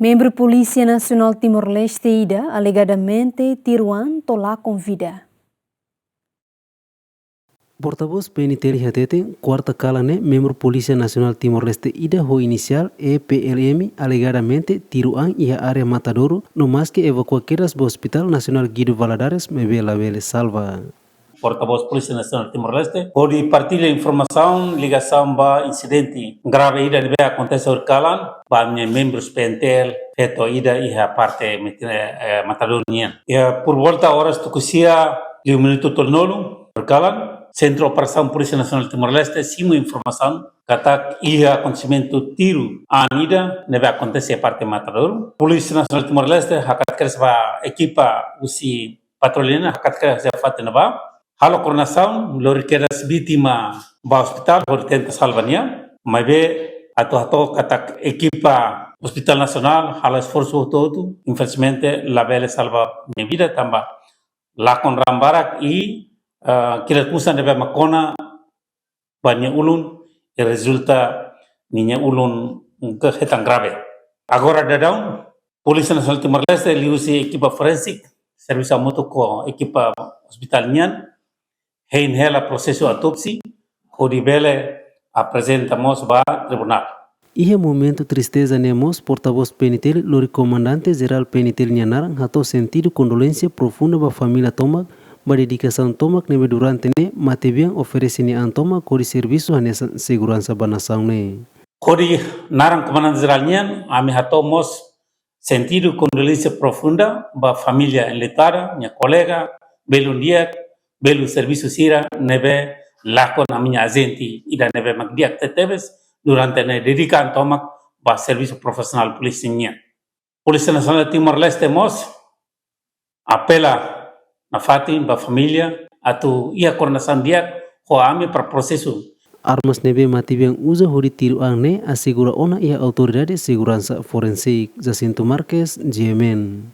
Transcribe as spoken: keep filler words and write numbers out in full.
Membru Polísia Nasionál Timor-Leste ida alegadamente tiru an to'o lakon vida. Portavós P N T L hateten, kuarta kalan ne'e membru Polísia Nasionál Timor-Leste ida ho inisiál E P L M alegadamente tiru an iha área Matadouro, no maske evakua kedas ba Hospital Nasionál Guido Valadares, maibé labele salva. Portavós Polísia Nasionál Timor-Leste hodi partilla informasaun ligasaun ba insidente grave ida ne'ebé akontese ohin kalan ba ami-nia membrus P N T L feto ida iha parte Meti-, eh, Matadouro nian. Iha por volta oras tuku sia liu minutu tolunulu ohin kalan, Sentru Operasaun Polísia Nasionál Timor-Leste simu informasaun katak iha akontesimentu tiru an ida ne'ebé akontese iha parte Matadouro. Polísia Nasionál Timor-Leste hakat kedas ba ekipa husi patrulla nian, hakat kedas iha fatin ne'ebá, halo koordenasaun, lori kedas vítima ba ospitál hodi tenta salva nia. Maibé atu hato'o katak ekipa Hospital Nasionál halo esforsu hotu-hotu, infelizmente labele salva nia vida tanba lakon raan barak i, eh, kilat-kusan ne'ebé mak kona ba nia ulun, i rezulta ninia ulun ke hetan grave. Agora daudaun, Polísia Nasionál Timor-Leste liuhusi ekipa forensik, servisu hamutuk ho ekipa ospitál nian, hein hela prosesu autópsia, hodi bele aprezenta mós ba tribunál. Iha momentu tristeza ne'e mós, portavós P N T L lori Komandante Jerál P N T L nia naran hato'o sentidu kondolénsia profunda ba família tomak, ba dedikasaun tomak ne'ebé durante ne'e matebian oferese nia an tomak hodi servisu hanesan seguransa ba nasaun ne'e. Hodi naran Komandante Jerál nian, ami hato'o mós sentidu kondolénsia profunda ba família enlutada, nia kolega, belun di'ak, belun servisu sira ne'ebé lakon ami-nia ajente ida ne'ebé mak di'ak tebetebes durante ne'e dedika an tomak ba servisu profisionál polísia nian. Polísia Nasionál Timor-Leste mós apela nafatin ba família atu iha koordenasaun di'ak ho ami para prosesu. Armas ne'ebé matebian uza hodi tiru an ne'e asegura ona iha autoridade seguransa forensik. Jacinto Marques, G M N.